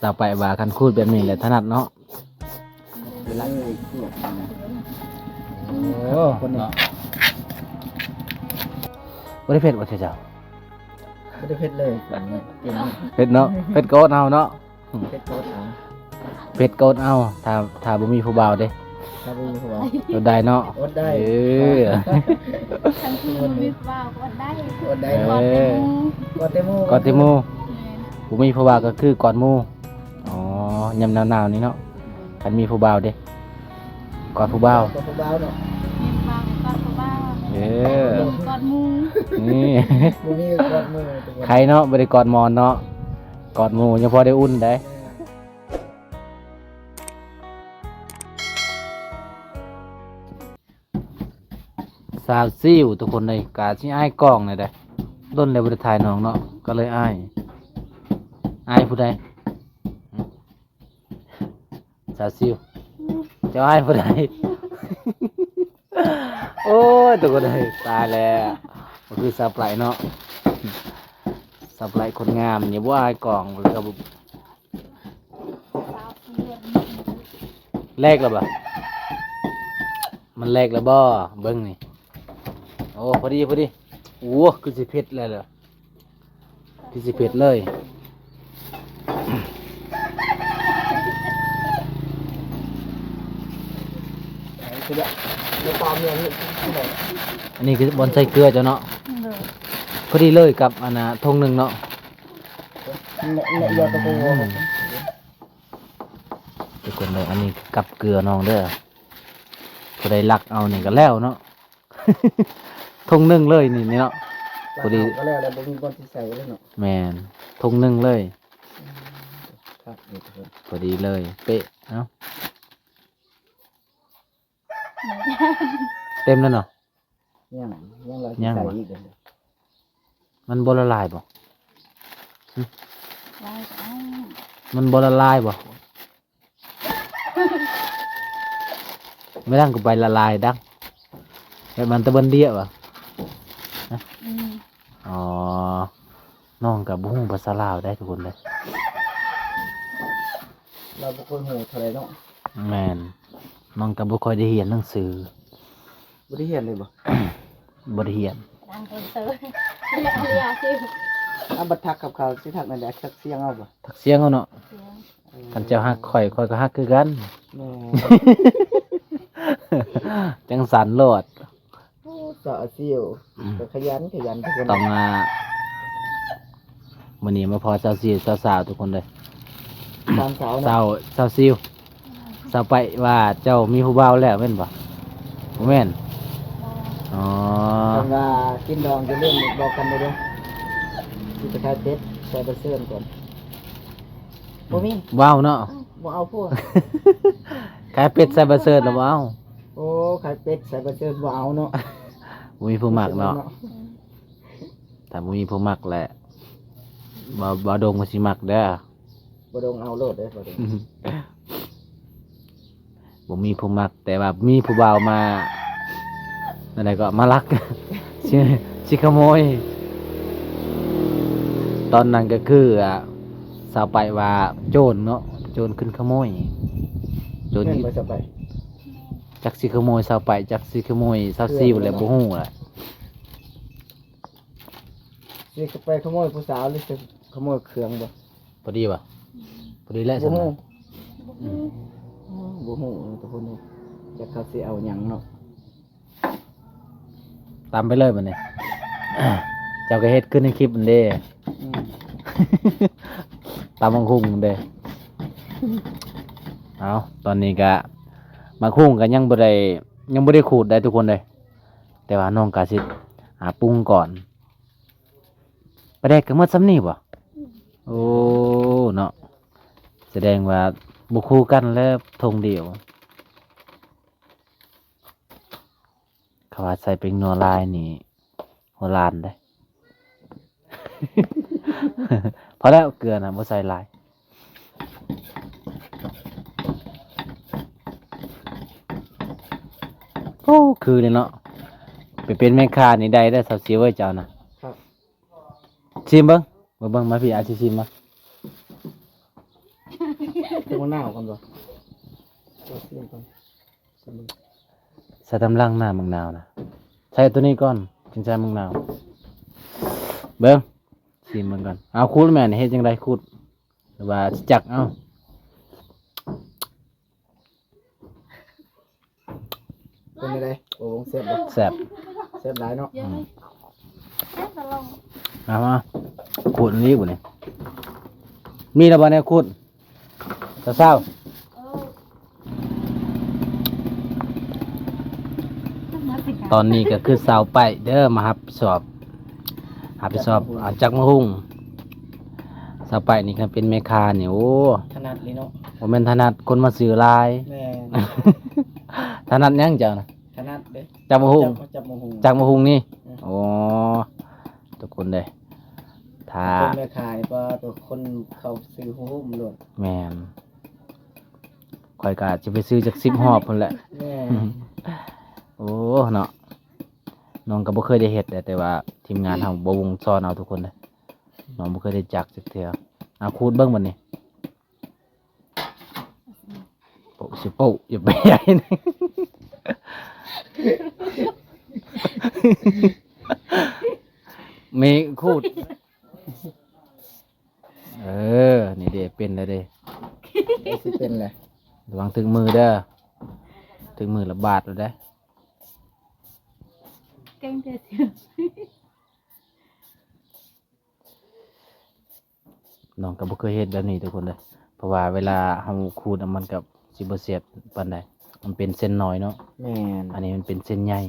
ສາວໄປວ່າຄັນຂູດແບບນີ້ແຫຼະຖະໜັດເນາະ. ເອີ ຄົນນີ້ ເນາະ ບໍ່ໄດ້ເຜັດບໍ່ເຈົ້າ? ບໍ່ໄດ້ເຜັດເລີຍ ເຜັດເນາະ ເຜັດກໍອົດເອົາເນາະ. ເຜັດກໍອົດເອົາ ເຜັດກໍອົດເອົາ ຖ້າ ຖ້າບໍ່ມີຜູ້ບ່າວເດ້. ຖ້າບໍ່ມີຜູ້ບ່າວ ອົດໄດ້ເນາະ ອົດໄດ້. ເອີ ຄັນຄືບໍ່ມີຜູ້ບ່າວກໍອົດໄດ້ ອົດໄດ້ ເອີ ກອດແຕ່ໝູ່ ກອດແຕ່ໝູ່ ກອດແຕ່ໝູ່. ແມ່ນ ບໍ່ມີຜູ້ບ່າວກໍຄືກອດໝູ່. ອໍ ຍາມໜາວໆນີ້ເນາະ ຄັນມີຜູ້ບ່າວເດ້ ກອດຜູ້ບ່າວ ກອດຜູ້ບ່າວເນາະ. ມີຜູ້ບ່າວກໍກອດຜູ້ບ່າວ ເອີ ກອດໝູ່ ນີ້ ບໍ່ມີກໍກອດໝູ່. ໃຄເນາະ ບໍ່ໄດ້ກອດໝອນເນາະ ກອດໝູ່ຍັງພໍໄດ້ອຸ່ນໄດ໋. ແມ່ນ ສາວຊິວທຸກຄົນເອີຍ ກະຊິອາຍກ້ອງແດ່ເດ້ ດົນແລ້ວບໍ່ໄດ້ຖ່າຍນ້ອງເນາະ ກໍເລີຍອາຍ. ອາຍຜູ້ໃດ? ສາວຊິວ ເຈົ້າອາຍຜູ້ໃດ? ໂອ້ຍ ທຸກຄົນເອີຍ ຕາຍແລ້ວ ບໍ່ຄືສາວໄປເນາະ ສາວໄປຄົນງາມນີ້ບໍ່ອາຍກ້ອງ ແລກແລ້ວບໍ່? ມັນແລກແລ້ວບໍ່? ເບິ່ງນີ້ ໂອ້ ພໍດີ ພໍດີ. ໂອ້ ຄືຊິເຜັດແລ້ວ ຄືຊິເຜັດເລີຍ. ອັນນີ້ຄືບ່ອນໃສ່ເກືອເຈົ້າເນາະ? ໂດຍ ພໍດີເລີຍກັບອັນນ່າ ຖົງໜຶ່ງເນາະ. ອືມ ທຸກຄົນເດີ ອັນນີ້ກັບເກືອນ້ອງເດີ ຜູ້ໃດລັກເອົານີ້ກໍແລ້ວເນາະ. ຖົງໜຶ່ງເລີຍນີ້ເນາະ ພໍດີ ລັກເອົາກໍແລ້ວ ແລ້ວບໍ່ມີບ່ອນຊິໃສ່ເລີຍເນາະ. ແມ່ນ ຖົງໜຶ່ງເລີຍ ອືມ ຄັກເລີຍ ພໍດີເລີຍ ເປະ. ເອົ້າ ເຕັມແລ້ວເນາະ? ຍັງ ຍັງ ຍັງ ໃສ່ອີກເດີ. ມັນບໍ່ລະລາຍບໍ່? ຫຶ ລາຍກໍເອົາ ມັນບໍ່ລະລາຍບໍ່? ແມ່ນດັງກໍໄປລະລາຍດັງ ແບບມັນຕະເບິ່ນເດຍວະ? ຮະ ອືມ ອໍ ນ້ອງກໍບໍ່ຮູ້ພາສາລາວໄດ໋ທຸກຄົນເດີ. ລາວບໍ່ຄ່ອຍຮູ້ເທົ່າໃດເນາະ. ແມ່ນ ນ້ອງກໍບໍ່ຄ່ອຍໄດ້ຮຽນໜັງສື. ບໍ່ໄດ້ຮຽນເລີຍບໍ່? ບໍ່ໄດ້ຮຽນ ອ່ານໂປສເຕີ ເລຍຊິ. ອາ ບັດທັກກັບເຂົາຊິທັກແນວໃດ? ທັກສຽງເອົາບໍ່? ທັກສຽງເອົາເນາະ. ສຽງ ເອີ ຄັນເຈົ້າຮັກຂ້ອຍ ຂ້ອຍກໍຮັກຄືກັນ. ແມ່ນ ຈັ່ງຊັ້ນໂລດ. ໂອ້ ສາວຊິວ ອືມ ກໍຂະຫຍັນ ຂະຫຍັນທຸກຄົນ ຕ້ອງ ອ່າ ມື້ນີ້ມາພໍ້ສາວຊິວ ສາວໆ ທຸກຄົນເດີ. ສາມສາວເນາະ ສາວ ສາວຊິວ ສາວໄປວ່າເຈົ້າມີຜູ້ບ່າວແລ້ວແມ່ນບໍ່? ບໍ່ແມ່ນ ບໍ່ ອໍ ຄັນວ່າກິນດອງຢ່າລືມບອກກັນເດີ ຊິໄປຂາຍເປັດໃສ່ປະເຊີນກ່ອນ. ບໍ່ມີ ບໍ່ເອົາເນາະ ບໍ່ເອົາຜົວ ຂາຍເປັດໃສ່ປະເຊີນແລ້ວບໍ່ເອົາ. ໂອ້ ຂາຍເປັດໃສ່ປະເຊີນບໍ່ເອົາເນາະ ບໍ່ມີຜູ້ມັກເນາະ. ຖ້າບໍ່ມີຜູ້ມັກແຫຼະ ບໍ່ ບໍ່ດົງກໍຊິມັກເດີ. ບໍ່ດົງເອົາໂລດເດີ ບໍ່ດົງ ບໍ່ມີຜູ້ມັກ ແຕ່ວ່າມີຜູ້ບ່າວມາ ນັ້ນແຫຼະ ກໍມາລັກ ຊິ ຊິຂະໂມຍ. ຕອນນັ້ນກໍຄື ອ່າ ສາວໄປວ່າໂຈນເນາະ ໂຈນຂຶ້ນຂະໂມຍ ໂຈນ ແມ່ນບໍ່ສາວໄປ? ຈັກຊິຂະໂມຍສາວໄປ ຈັກຊິຂະໂມຍສາວຊິວແຫຼະ ບໍ່ຮູ້ແຫຼະ. ຊິໄປຂະໂມຍຜູ້ສາວ ຫຼືຊິຂະໂມຍເຄື່ອງບໍ່? ພໍດີບໍ່? ພໍດີແລ້ວຊັ້ນນະ. ບໍ່ຮູ້ ບໍ່ຮູ້ ອືມ ບໍ່ຮູ້ ແຕ່ຄົນນີ້ ຈັກເຂົາຊິເອົາຫຍັງເນາະ. ຕຳໄປເລີຍບັດນີ້ ເຈົ້າກໍເຮັດຄືໃນຄລິບຫັ້ນເດ້. ອືມ ຕຳບັກຫຸ່ງເດ້. ເອົາ ຕອນນີ້ກະ ບັກຫຸ່ງກໍຍັງບໍ່ໄດ້ ຍັງບໍ່ໄດ້ຂູດໄດ໋ທຸກຄົນເດ້. ແຕ່ວ່ານ້ອງກະຊິ ອາ ປຸງກ່ອນ. ປາແດກກໍໝົດສ່ຳນີ້ບໍ່? ໂອ້ ເນາະ ສະແດງວ່າບໍ່ຄູ່ກັນແລ້ວຖົງດຽວ. ເຂົາວ່າໃສ່ແປ້ງນົວຫຼາຍນີ້ຫົວລ້ານເດ້. ພໍແລ້ວ ເກືອນະ ບໍ່ໃສ່ຫຼາຍ. ໂອ້ ຄືເລີຍເນາະ ໄປເປັນແມ່ຄ້ານີ້ໄດ້ເດີ ສາວຊິວເອີຍ ເຈົ້ານະ. ຊິມເບິ່ງ ເບິ່ງ ເບິ່ງ ມາພີ້ ອາຊິຊິມມາ. ເບິ່ງໝາກນາວກ່ອນບໍ່? ເອົາຊີມກ່ອນ ຊີມເບິ່ງ ໃສ່ຕາມຫຼັງນະໝາກນາວນະ ໃສ່ໂຕນີ້ກ່ອນ ຈຶ່ງໃສ່ໝາກນາວ ເບິ່ງ ຊີມເບິ່ງກ່ອນ ເອົາ ຂູດແມ່ນ ເຮັດຈັ່ງໃດ ຂູດ ຫຼືວ່າຊິຈັກ ເອົາ ເປັນຈັ່ງໃດ? ໂອ້ ແຊບບໍ່? ແຊບ ແຊບຫຼາຍເນາະ ອືມ ເອົາມາ ຂູດອັນນີ້ບໍ່ນີ້ ມີແລ້ວບໍ່ແນວຂູດ? ສາວໆ ຕອນນີ້ກໍຄືສາວໄປເດີ ມາຮັບຜິດຊອບ ຮັບຜິດຊອບ ອາ ຈັກໝາກຫຸ່ງ ສາວໄປນີ້ຄັນເປັນແມ່ຄ້ານີ້ ໂອ້ ຖະໜັດເລີຍເນາະ ບໍ່ແມ່ນຖະໜັດ ຄົນມາຊື້ຫຼາຍ ແມ່ນ ຖະໜັດຫຍັງເຈົ້ານະ? ຖະໜັດເດ້ ຈັກໝາກຫຸ່ງ ຈັກ ຈັກໝາກຫຸ່ງ ຈັກໝາກຫຸ່ງນີ້ ອືມ ໂອ້ ທຸກຄົນເດ້ ຖ້າ ເປັນແມ່ຄ້ານີ້ ປາໂຕ ຄົນເຂົ້າຊື້ໂຮມໂລດ ແມ່ນ ຂ້ອຍກໍຊິໄປຊື້ຈັກສິບຮອບພຸ້ນແຫຼະ ແມ່ນ ໂອ້ ເນາະ ນ້ອງກໍບໍ່ເຄີຍໄດ້ເຮັດເດ້ ແຕ່ວ່າທີມງານເຮົາບໍ່ວົງສອນເອົາທຸກຄົນເດ້ ນ້ອງບໍ່ເຄີຍໄດ້ຈັກຈັກເທື່ອ ເອົາຂູດເບິ່ງບັດນີ້ ໂປະຊິໂປະ ຢ່າໄປໃຫຍ່ ມີຂູດ ເອີ ນີ້ເດ້ ເປັນແລ້ວເດ້ ໃກ້ຊິເປັນແລ້ວ ລະວັງຖືກມືເດີ ຖືກມືລະບາດໂລດເດ້ ເກັ່ງແທ້ຊິ ນ້ອງກໍບໍ່ເຄີຍເຮັດແບບນີ້ທຸກຄົນເດີ ເພາະວ່າເວລາເຮົາຂູດນະ ມັນກໍຊິບໍ່ແຊບປານໃດ ມັນເປັນເສັ້ນນ້ອຍເນາະ ແມ່ນ ອັນນີ້ມັນເປັນເສັ້ນໃຫຍ່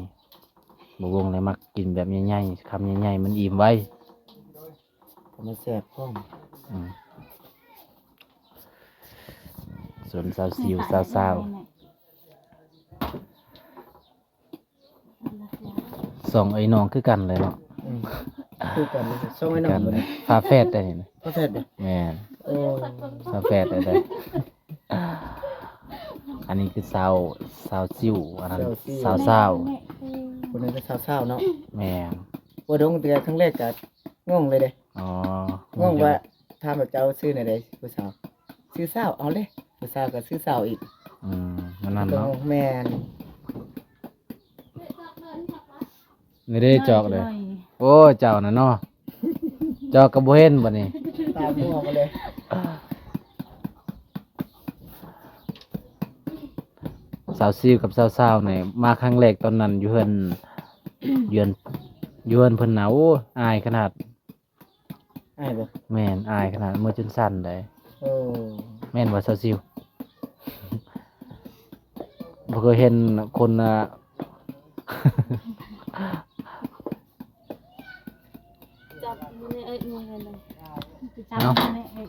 ບ່າວວົງນີ້ມັກກິນແບບໃຫຍ່ໆ ຄຳໃຫຍ່ໆ ມັນອີ່ມໄວ ແລ້ວມັນແຊບພ້ອມ ອືມ ສ່ວນສາວຊິວ ສາວຊາວ ສອງເອື້ອຍນ້ອງຄືກັນເລີຍເນາະ ອືມ ຄືກັນເລີຍ ສອງເອື້ອຍນ້ອງ ຄືກັນເລີຍ ຝາແຝດໄດ໋ນີ້ນະ ຝາແຝດບໍ່? ແມ່ນ ໂອ້ ຝາແຝດໄດ໋ ອັນນີ້ຄືສາວ ສາວຊິວ ອັນນັ້ນ ສາວຊາວ ສາວຊາວ ຜູ້ນັ້ນກໍສາວຊາວເນາະ ແມ່ນ ບໍ່ດົງເທື່ອ ຄັ້ງແລກກໍງົງເລີຍເດ້ ອໍ ງົງວ່າ ຖາມວ່າເຈົ້າຊື່ແນວໃດຜູ້ສາວ? ຊື່ຊາວ ເອົາເດ້ ຜູ້ສາວກໍຊື່ຊາວອີກ ອືມ ແນວນັ້ນເນາະ ແມ່ນ ນີ້ເດ້ຈອກເດ້ ໂອ້ ເຈົ້ານະເນາະ ຈອກກໍບໍ່ເຫັນບັດນີ້ ຕາບົວໄປເລີຍ ສາວຊິວກັບສາວຊາວນີ້ ມາຄັ້ງແລກຕອນນັ້ນຢູ່ເຮືອນ ຢູ່ເຮືອນ ຢູ່ເຮືອນເພິ່ນນະ ໂອ້ ອາຍຂະໜາດ ອາຍບໍ່? ແມ່ນ ອາຍຂະໜາດ ມືຈົນສັ່ນໃດ໋ ໂອ້ ແມ່ນບໍ່ສາວຊິວ? ບໍ່ເຄີຍເຫັນຄົນ ອ່າ ຈັບມືເອີຍ ມືເອີຍ ຈັບ ເອົ້າ ມືເອີຍ ເອີຍ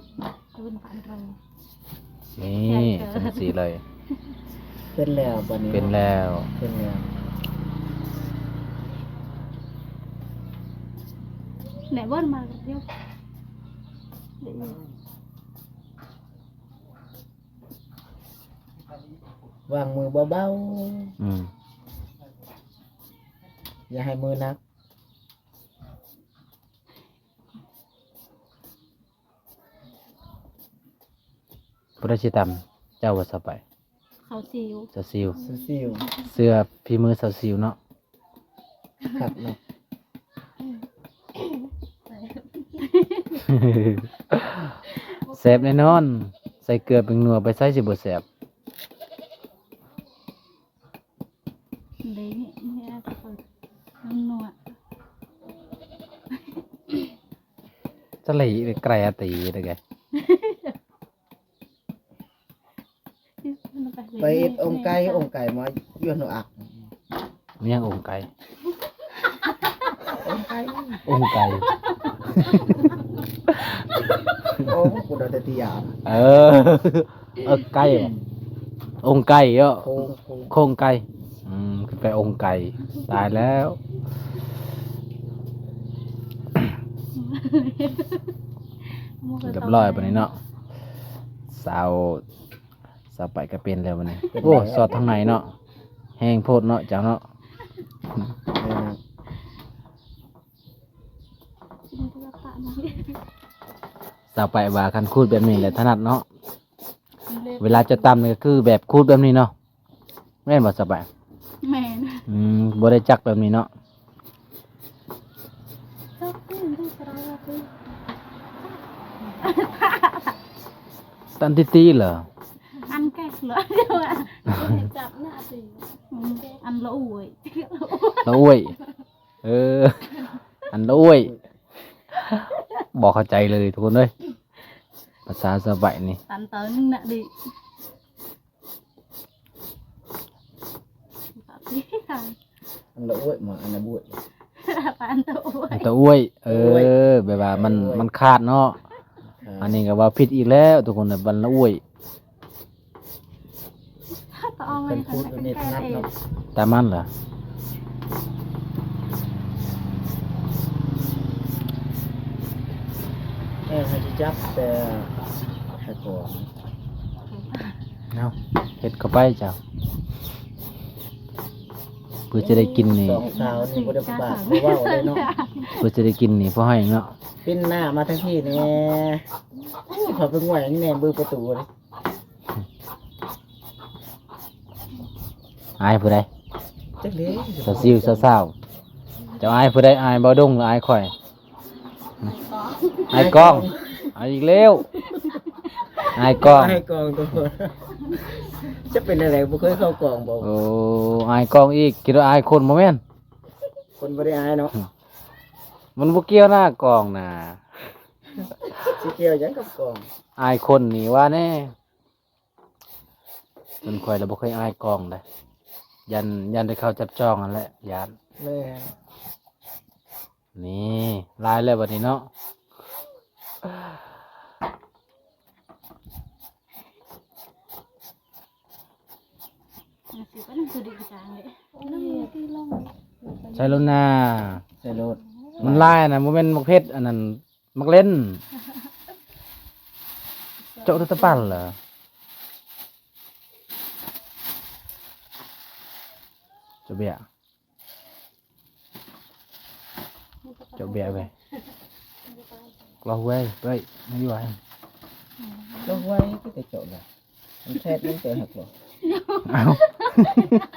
ຕື່ນພັນເລີຍ ນີ້ ຈັ່ງຊີ້ເລີຍ ເປັນແລ້ວບັດນີ້ ເປັນແລ້ວ ເປັນແລ້ວ ແນະ ວອນມາກັບດຽວ ວາງມືເບົາໆ ອືມ ຢ່າໃຫ້ມືໜັກ ຜູ້ໃດຊິຕຳ ເຈົ້າບໍ່ຊາວໄປ? ສາວຊິວ ສາວຊິວ ສາວຊິວ ເຊື່ອຝີມືສາວຊິວເນາະ ຄັກເນາະ ແຊບແນ່ນອນ ໃສ່ເກືອແປ້ງນົວໄປໃສຊິບໍ່ແຊບ? ເດ້ ນີ້ ນີ້ ນ້ຳນົວ ຈະໄລ່ໄກລະຕີເດ້ ໄປເຮັດອົງໄກ່ ອົງໄກ່ມາຢູ່ໜູອັກ ມີຫຍັງອົງໄກ່? ອົງໄກ່ ອົງໄກ່ ໂອ້ ກູໄດ້ແຕ່ຕິຢານ ເອີ ເອີ ໄກ່ ອົງໄກ່ເນາະ ໂຄງ ໂຄງ ໂຄງໄກ່ ອືມ ຂຶ້ນໄປອົງໄກ່ ຕາຍແລ້ວ ຮຽບຮ້ອຍປານນີ້ເນາະ ສາວ ສາວໄປກໍເປັນແລ້ວບັດນີ້ ເປັນແລ້ວ ໂອ້ ສອດທາງໃນເນາະ ແຮງໂພດເນາະ ເຈົ້າເນາະ ແມ່ນ ສາວໄປວ່າຄັນຂູດແບບນີ້ແຫຼະຖະໜັດເນາະ ເວລາຈະຕຳນີ້ກໍຄືແບບຂູດແບບນີ້ເນາະ ແມ່ນບໍ່ສະບາຍ? ແມ່ນ. ອືມ ບໍ່ໄດ້ຈັກແບບນີ້ເນາະ. ຕັນຕິຕິເຫຼືອ ອັນແກກເຫຼືອ ຈັບໜ້າຕິ ອັນລະອວຍ ລະອວຍ ເອີ ອັນລະອວຍ ບໍ່ເຂົ້າໃຈເລີຍທຸກຄົນເອີຍ ພາສາສະບາຍນີ້ ຕັນເຕີໜຶ່ງນະດິ. ອັນລະອວຍ ໝໍ ອັນລະບວຍ ອັນຕະອວຍ ອັນຕະອວຍ ເອີ ໂອ້ຍ ແບບວ່າມັນ ໂອ້ຍ ມັນຂາດເນາະ ຂາດ ອັນນີ້ກໍເວົ້າຜິດອີກແລ້ວທຸກຄົນ ອັນລະອວຍ ຕາມມັນລະ ເອີ ໃຫ້ຈັບແຕ່ໃຫ້ກ່ອນ. ເອົາ ເຮັດເຂົ້າໄປເຈົ້າ ເພື່ອຈະໄດ້ກິນນີ້ ສອງສາວນີ້ບໍ່ໄດ້ປາກບໍ່ເວົ້າເລີຍເນາະ ເພື່ອຈະໄດ້ກິນນີ້ພໍໃຫ້ເນາະ ປິ່ນໜ້າມາທາງພີ້ແດ່ ໂອ້ຍ ເຂົາໄປງ່ວຍອັນນີ້ແດ່ ເບິ່ງປະຕູເດ້ ອາຍຜູ້ໃດ? ຈັກເດ້ ສາວຊິວ ສາວໆ ເຈົ້າອາຍຜູ້ໃດ? ອາຍບ່າວດົງ ຫຼື ອາຍຂ້ອຍ? ອາຍກ້ອງ ອາຍອີກແລ້ວ ອາຍກ້ອງ ອາຍກ້ອງຕົວ ຈະເປັນແນວໃດ ບໍ່ເຄີຍເຂົ້າກ້ອງບໍ່? ໂອ້ ອາຍກ້ອງອີກ ຄິດວ່າອາຍຄົນ ບໍ່ແມ່ນ ຄົນບໍ່ໄດ້ອາຍເນາະ ມັນບໍ່ກ່ຽວນາກ້ອງນາ ຊິກ່ຽວຫຍັງກັບກ້ອງ? ອາຍຄົນນີ້ວ່າແດ່. ສ່ວນຂ້ອຍລະບໍ່ເຄີຍອາຍກ້ອງເດ້ ຢ້ານ ຢ້ານແຕ່ເຂົາຈັບຈ້ອງຫັ້ນແຫຼະ ຢ້ານ ແມ່ນ ນີ້ ຫຼາຍແລ້ວບັດນີ້ເນາະ ໃສ່ໂລດນາ ໃສ່ໂລດ ມັນຫຼາຍນະ ບໍ່ແມ່ນໝາກເຜັດ ອັນນັ້ນ ໝາກເລັ່ນ ເຈາະແຕ່ຕະປັນເຫຼືອ ເຈາະເບ້ຍ ເຈາະເບ້ຍເວີຍ ກລອກເວີຍ ເວີຍ ມາຢູ່ຫວາຍ ກລອກເວີຍ ຄືແຕ່ເຈາະລະ ມັນແຊບ ມັນແຕ່ຫັກບໍ່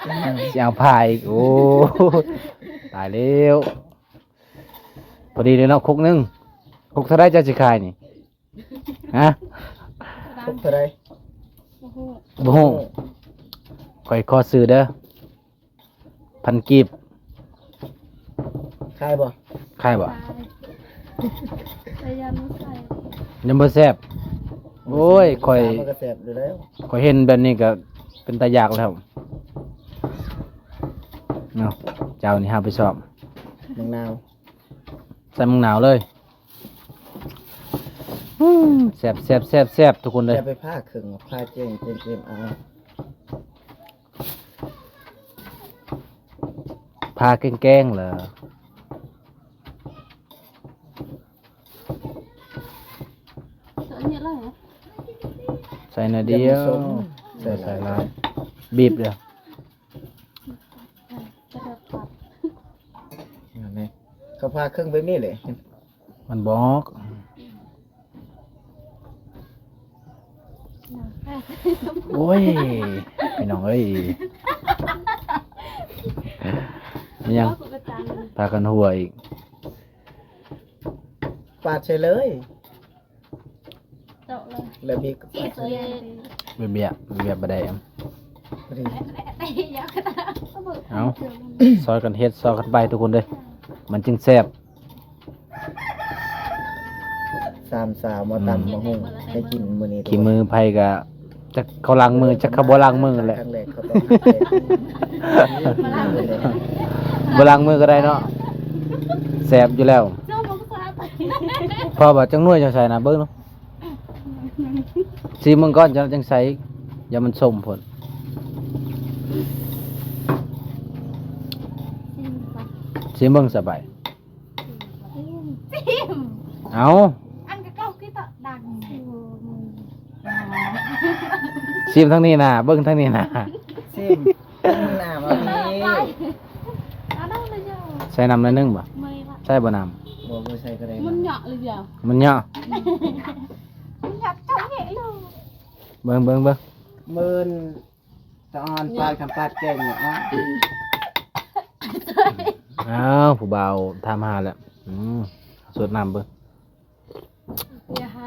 ເອົ້າ ຊິເອົາພາອີກ ໂອ້ ຕາຍແລ້ວ. ພໍດີເລີຍເນາະ ຄົກໜຶ່ງ ຄົກເທົ່າໃດເຈົ້າຊິຂາຍນີ້ ຮະ ຄົກເທົ່າໃດ ບໍ່ຮູ້ ບໍ່ຮູ້ ຂ້ອຍຂໍຊື້ເດີ້ ພັນກີບ ຂາຍບໍ່ ຂາຍບໍ່ ຂາຍ ແຕ່ຢ້ານບໍ່ແຊບ ຍັງບໍ່ແຊບ ໂອ້ຍ ຂ້ອຍ ມັນກໍແຊບຢູ່ແລ້ວ ຂ້ອຍເຫັນແບບນີ້ກໍເປັນຕາຢາກແລ້ວ ເນາະ ເຈົ້ານີ້ຫາໄປຊອບ ບັກນາວ ໃສ່ໝາກນາວເລີຍ ອືມ ແຊບໆໆໆ ທຸກຄົນເອີຍ ຢ່າໄປຜ່າເຄິ່ງ ຜ່າເຈັງໆໆ ເອົາ ຜ່າແກງໆ ເລີຍ ໃສ່ໜ້ອຍດຽວ ຢ່າໃສ່ຫຼາຍ ບີບເດີ້ ແມ່ນແຫຼະ ເຂົາຜ່າເຄິ່ງແບບນີ້ແຫຼະ ມັນບອກ ໂອ້ຍ ພີ່ນ້ອງເອີຍ ແມ່ນຫຍັງ ພາກັນຫົວອີກ ປາດໃສ່ເລີຍ ເຈາະເລີຍ ແລ້ວບີບ ເບຍ ເບຍບໍ່ໄດ້ ພໍດີ ເອົາ ຊ່ອຍກັນເຮັດ ຊ່ອຍກັນໄປທຸກຄົນເດີ ມັນຈຶ່ງແຊບ ສາມສາວມາຕຳ ອືມ ມາຫຸ່ງໃຫ້ກິນມື້ນີ້ ຂີ້ມືໃຜກະ ຈັກເຂົາລ້າງມື ຈັກເຂົາບໍ່ລ້າງມືແຫຼະ ຄັ້ງແລກເຂົາຕ້ອງ ບໍ່ລ້າງມືກໍໄດ້ເນາະ ແຊບຢູ່ແລ້ວ ພໍບໍ່ ຈັກໜ່ວຍຈັ່ງໃສ່ນະ ເບິ່ງດູ ຊີມເບິ່ງກ່ອນ ຈັ່ງ ຈັ່ງໃສ່ອີກ ຢ່າມັນສົ້ມໂພດ ຊີມເບິ່ງ ສະບາຍ ຊີມ ເອົ້າ ອັນກໍເກົ່າຄືຕະດັງ ຊີມທາງນີ້ນະ ເບິ່ງທາງນີ້ນະ ຊີມ ເບິ່ງໜ້າມາພີ້ ໃສ່ນ້ຳໜ້ອຍໜຶ່ງບໍ່? ໃສ່ບໍ່ນ້ຳ? ບໍ່ ບໍ່ໃສ່ກໍໄດ້ ມັນເຍາະເລີຍ ມັນເຍາະ ມັນເຍາະ ເຈົ້າເຫຍະເລີຍ ເບິ່ງ ເບິ່ງ ເບິ່ງ ມື້ອື່ນຕາອອນປາກທຳປາດແກງເນາະ. ອ້າວ ຜູ້ບ່າວຖາມຫາແລ້ວ. ອືມ ສວດນ້ຳເບິ່ງ.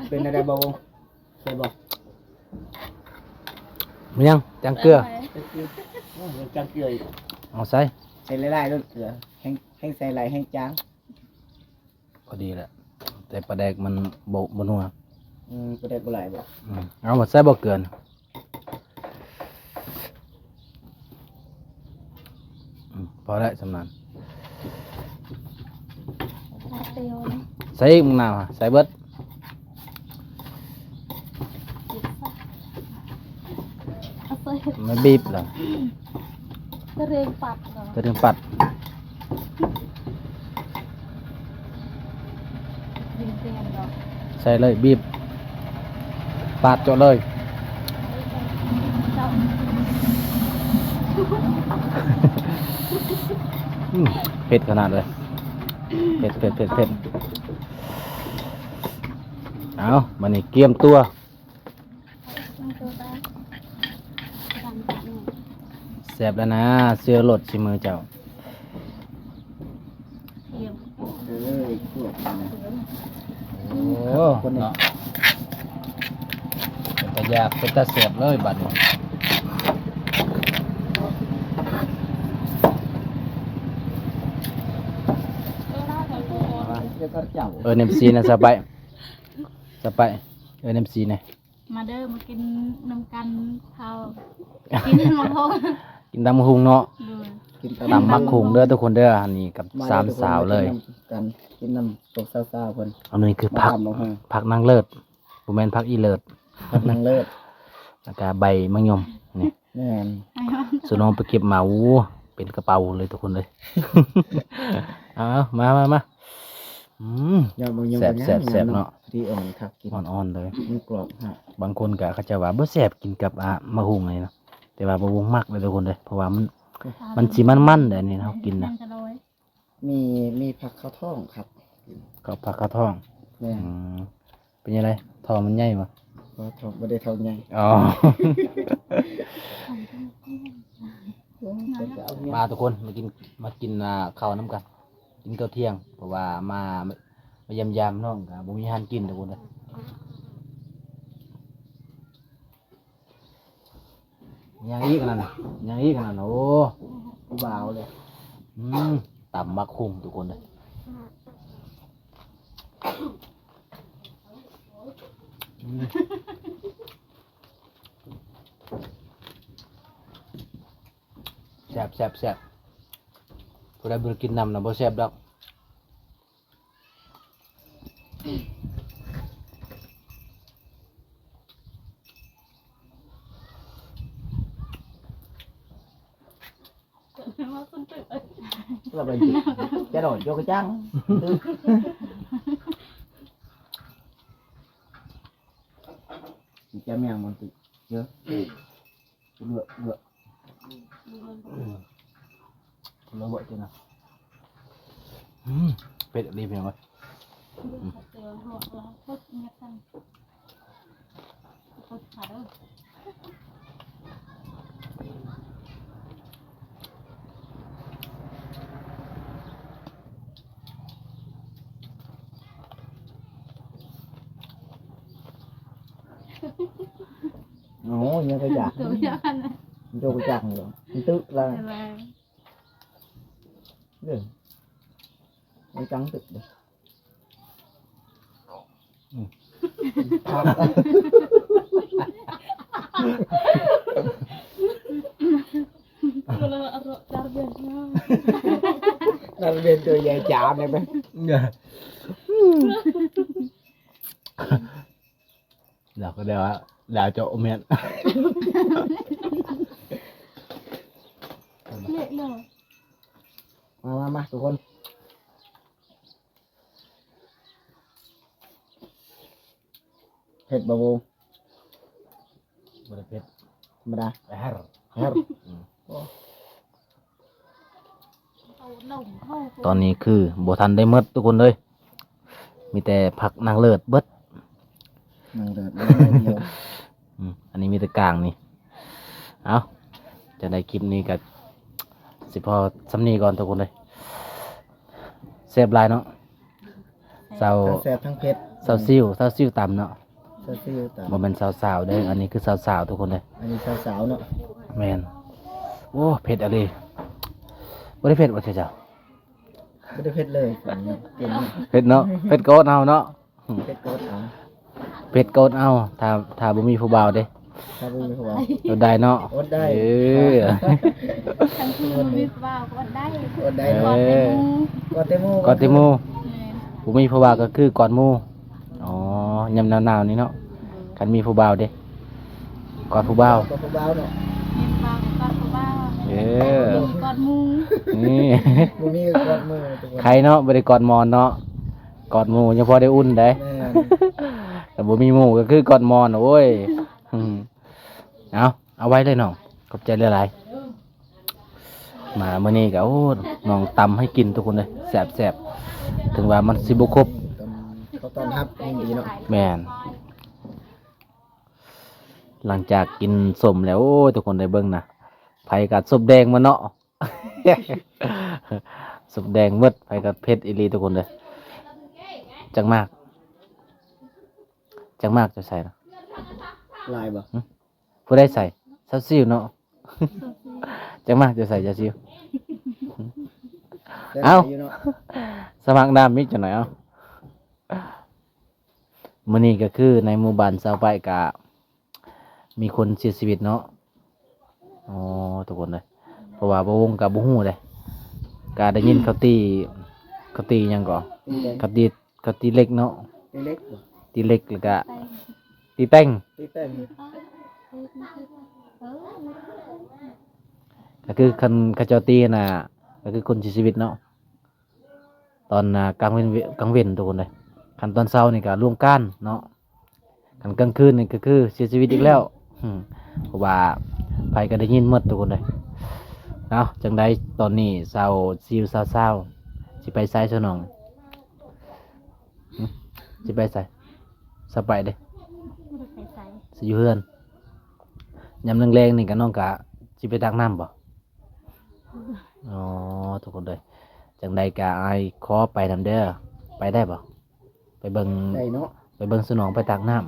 ເປັນແນວໃດບໍ່? ໃສ່ບໍ່? ມັນຍັງ ຈາງເກືອ. ໂອ້ ຍັງຈາງເກືອອີກ. ເອົາໃສ່ ໃສ່ຫຼາຍໆໂລດເກືອ. ແຮງ ແຮງໃສ່ຫຼາຍແຮງຈາງ. ພໍດີແຫຼະ ແຕ່ປາແດກມັນບໍ່ ບໍ່ນົວ. ອືມ ປາແດກບໍ່ຫຼາຍບໍ່? ອືມ ເອົາ ໃສ່ບໍ່ເກືອ? ອືມ ພໍແລ້ວ ສ່ຳນັ້ນ. ໃສ່ອີກ ໝາກນາວ ໃສ່ເບິດ. ມາບີບລະ ຕະເຣງປັດເນາະ ຕະເຣງປັດ. ໃສ່ເລີຍ ບີບ ປາດເຈາະເລີຍ. ເຈົ້າ ອືມ ເຜັດຂະໜາດເລີຍ. ເຜັດ ເຜັດ ເຜັດ ເຜັດ. ເອົາ ບາດນີ້ກຽມຕົວ. ແຊບແລ້ວນະ ເຊື່ອໂລດສີມືເຈົ້າ. ໂອ້ ເນາະ ເປັນຕາຢາກ ເປັນຕາແຊບເລີຍບາດນີ້. ເອີ້ນເອັຟຊີນະ ສະໄປ ສະໄປ ເອີ້ນເອັຟຊີນະ. ມາເດີ ມາກິນນຳກັນເຂົ້າ ກິນໝາກຫຸ່ງ ກິນຕຳໝາກຫຸ່ງເນາະ. ໂດຍ ກິນຕຳໝາກຫຸ່ງເດີທຸກຄົນເດີ. ອັນນີ້ກັບສາມສາວເລີຍ ມາເດີທຸກຄົນ ມາກິນນຳກັນ ກິນນຳພວກສາວໆເພິ່ນ. ອັນນີ້ຄືຜັກ ຜັກນາງເລີດ ບໍ່ແມ່ນຜັກອີເລີດ ຜັກນາງເລີດ ແລ້ວກະໃບໝາກຍົມນີ້. ແມ່ນ ສະໜອງໄປເກັບມາ ໂອ້ ເປັນກະເປົາເລີຍທຸກຄົນເອີຍ. ເອົາ ມາ ມາ ມາ. ອືມ ຍອດໝາກຍົມ ແຊບ ແຊບ ແຊບເນາະ ພໍດີອ່ອນຄັກກິນ ອ່ອນໆເລີຍ ມັນກອບຮະ. ບາງຄົນກະເຂົາເຈົ້າວ່າບໍ່ແຊບ ກິນກັບ ອາ ໝາກຫຸ່ງນີ້ເນາະ ແຕ່ວ່າບ່າວວົງມັກເລີຍທຸກຄົນເດີ ເພາະວ່າມັນ ເອີ ມັນຊິມັນໆເດ້ ອັນນີ້ເຮົາກິນນະ. ມີ ມີຜັກເຂົ້າທ້ອງຄັກ ເຂົ້າ ຜັກເຂົ້າທ້ອງ. ແມ່ນ ອືມ ເປັນຈັ່ງໃດ ທ້ອງມັນໃຫຍ່ບໍ່? ບໍ່ ທ້ອງ ບໍ່ໄດ້ທ້ອງໃຫຍ່. ອໍ ມາທຸກຄົນ ມາກິນ ມາກິນ ອ່າ ເຂົ້ານຳກັນ ກິນເຂົ້າທ່ຽງ ເພາະວ່າມາ ມາຢ້ຽມຢາມນ້ອງກະບໍ່ມີອາຫານກິນທຸກຄົນເດີ. ຍັງອີກອັນນັ້ນນະ ຍັງອີກອັນນັ້ນນະ. ໂອ້ ຜູ້ບ່າວເລີຍ. ອືມ ຕຳໝາກຫຸ່ງທຸກຄົນເດີ. ອືມ ແຊບ ແຊບ ແຊບ. ຜູ້ໃດບໍ່ໄດ້ກິນນຳນະ ບໍ່ແຊບດອກ. ລະໄປ ຈະໂດດ ໂຍກກະຈັງ ຈະແມ່ງມັນຕິ ເອີ. ເລືອກ ເລືອກ ເລືອກເລີຍບໍ່ເຈົ້ານະ. ອືມ ເຜັດອີ່ຫຼີພີ່ນ້ອງເອີຍ. ໂອ້ຍ ຍັງກະຢາກ ໂຕຢ່າງນັ້ນນະ ໂຕກະຢາກນີ້ ມັນຕຶກລະ ເອີ ມັນຈັງຕຶກເດ້. ອືມ ດາວກະໄດ້ວ່າ ດາວເຈົ້າແມ່ນ ເລະເລີຍ. ມາ ມາ ມາ ທຸກຄົນ. ເຜັດບໍ່? ບໍ່ໄດ້ເຜັດ ທຳມະດາ ແຮ ແຮ. ອືມ ໂອ້ ຕອນນີ້ຄືບໍ່ທັນໄດ້ໝົດທຸກຄົນເອີຍ ມີແຕ່ຜັກນາງເລີດເບິດ ນາງເລີດເລີດດຽວ. ອືມ ອັນນີ້ມີແຕ່ກາງນີ້ ເອົາ ຈັ່ງໃດຄລິບນີ້ກໍຊິພໍສ່ຳນີ້ກ່ອນທຸກຄົນເອີຍ. ແຊບຫຼາຍເນາະ ສາວ ທັງແຊບທັງເຜັດ ສາວຊິວ ສາວຊິວຕຳເນາະ ສາວຊິວຕຳ ບໍ່ແມ່ນສາວໆເດີ້ ອັນນີ້ຄືສາວໆທຸກຄົນເດີ້ ອັນນີ້ສາວໆເນາະ ແມ່ນ. ໂອ້ ເຜັດອີ່ຫຼີ ບໍ່ໄດ້ເຜັດບໍ່ເຈົ້າ? ບໍ່ໄດ້ເຜັດເລີຍ ເຜັດເນາະ ເຜັດກໍອົດເອົາເນາະ ເຜັດກໍອົດເອົາ ເຜັດກໍອົດເອົາ ຖ້າ ຖ້າບໍ່ມີຜູ້ບ່າວເດ້ ຖ້າບໍ່ມີຜູ້ບ່າວ ອົດໄດ້ເນາະ ອົດໄດ້ ເອີ ຄັນຄືບໍ່ມີຜູ້ບ່າວກໍອົດໄດ້ ອົດໄດ້ ເອີ ກອດແຕ່ໝູ່ ກອດແຕ່ໝູ່ ກອດແຕ່ໝູ່ ແມ່ນ ບໍ່ມີຜູ້ບ່າວກໍຄືກອດໝູ່ ອໍ ຍາມໜາວໆນີ້ເນາະ ຄັນມີຜູ້ບ່າວເດ້ ກອດຜູ້ບ່າວ ກອດຜູ້ບ່າວເນາະ ມີຜູ້ບ່າວກໍກອດຜູ້ບ່າວ ເອີ ກອດໝູ່ ນີ້ ບໍ່ມີກໍກອດໝູ່ ໃຄເນາະ ບໍ່ໄດ້ກອດໝອນເນາະ ກອດໝູ່ຍັງພໍໄດ້ອຸ່ນໄດ໋ ແມ່ນ ແຕ່ບໍ່ມີໝູ່ກໍຄືກອດໝອນ ໂອ້ຍ ອືມ ເອົາ ເອົາໄວ້ເລີຍນ້ອງ ຂອບໃຈຫຼາຍໆ. ມາມື້ນີ້ກໍ ໂອ້ ນ້ອງຕຳໃຫ້ກິນທຸກຄົນເອີຍ ແຊບໆ ເຖິງວ່າມັນຊິບໍ່ຄົບ ເຂົາຕ້ອນຮັບຢ່າງດີເນາະ ແມ່ນ. ຫຼັງຈາກກິນສົ້ມແລ້ວ ໂອ້ຍ ທຸກຄົນໄດ້ເບິ່ງນະ ໃຜກໍສົບແດງໝົດເນາະ ສົບແດງໝົດ ໃຜກໍເຜັດອີ່ຫຼີທຸກຄົນເອີຍ. ຈັກໝາກ ຈັກໝາກຈະໃສ່ນະ ຫຼາຍບໍ່? ຫຶ? ຜູ້ໃດໃສ່? ສາວຊິວເນາະ ຈັກໝາກຈະໃສ່ ສາວຊິວ? ເອົ້າ ສະໝາກນ້ຳອີກຈັກໜ້ອຍ ເອົ້າ. ມື້ນີ້ກໍຄືໃນໝູ່ບ້ານຊາວປາຍກະມີຄົນເສຍຊີວິດເນາະ. ອໍ ທຸກຄົນເອີຍ ເພາະວ່າບໍ່ວົງກໍບໍ່ຮູ້ເດ້ ກະໄດ້ຍິນເຂົາຕີ ເຂົາຕີຫຍັງກໍ ເຂົາຕີ ເຂົາຕີເຫຼັກເນາະ ຕີເຫຼັກບໍ່? ຕີເຫຼັກ ແລ້ວກະຕີແປ້ງ ຕີແປ້ງ ກໍຄືຄັນເຂົາເຈົ້າຕີຫັ້ນນະ ກໍຄືຄົນເສຍຊີວິດເນາະ. ຕອນ ອ່າ ກາງເວັນ ກາງເວັນທຸກຄົນເອີຍ ຄັນຕອນເຊົ້ານີ້ກໍລ່ວງການເນາະ ຄັນກາງຄືນນີ້ກໍຄືເສຍຊີວິດອີກແລ້ວ ເພາະວ່າໃຜກໍໄດ້ຍິນໝົດທຸກຄົນເອີຍ. ເອົ້າ ຈັ່ງໃດຕອນນີ້ສາວຊິວ ສາວຊາວ ຊິໄປໃສຊະນ້ອງ? ຫຶ? ຊິໄປໃສ? ສະໄປເດ້ ບໍ່ໄດ້ໄປໃສ ຊິຢູ່ເຮືອນ. ຍາມແລງໆນີ້ກໍນ້ອງກະຊິໄປຕັກນ້ຳບໍ່? ອໍ ທຸກຄົນເອີຍ ຈັ່ງໃດກະອ້າຍຂໍໄປນຳເດີ ໄປໄດ້ບໍ່? ໄປເບິ່ງ ໄດ້ເນາະ ໄປເບິ່ງສະໜອງ ໄປຕັກນ້ຳ.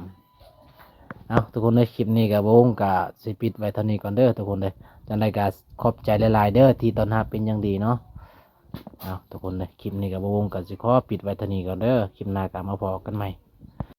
ເອົ້າ ທຸກຄົນເອີຍ ຄລິບນີ້ກະບໍ່ວົງກະຊິປິດໄວ້ເທົ່ານີ້ກ່ອນເດີທຸກຄົນເດີ. ຈັ່ງໃດກະຂອບໃຈຫຼາຍໆເດີ ທີ່ຕ້ອນຮັບເປັນຢ່າງດີເນາະ. ເອົ້າ ທຸກຄົນເອີຍ ຄລິບນີ້ກະບໍ່ວົງກະຊິຂໍປິດໄວ້ເທົ່ານີ້ກ່ອນເດີ ຄລິບໜ້າກະມາພໍ້ກັນໃໝ່.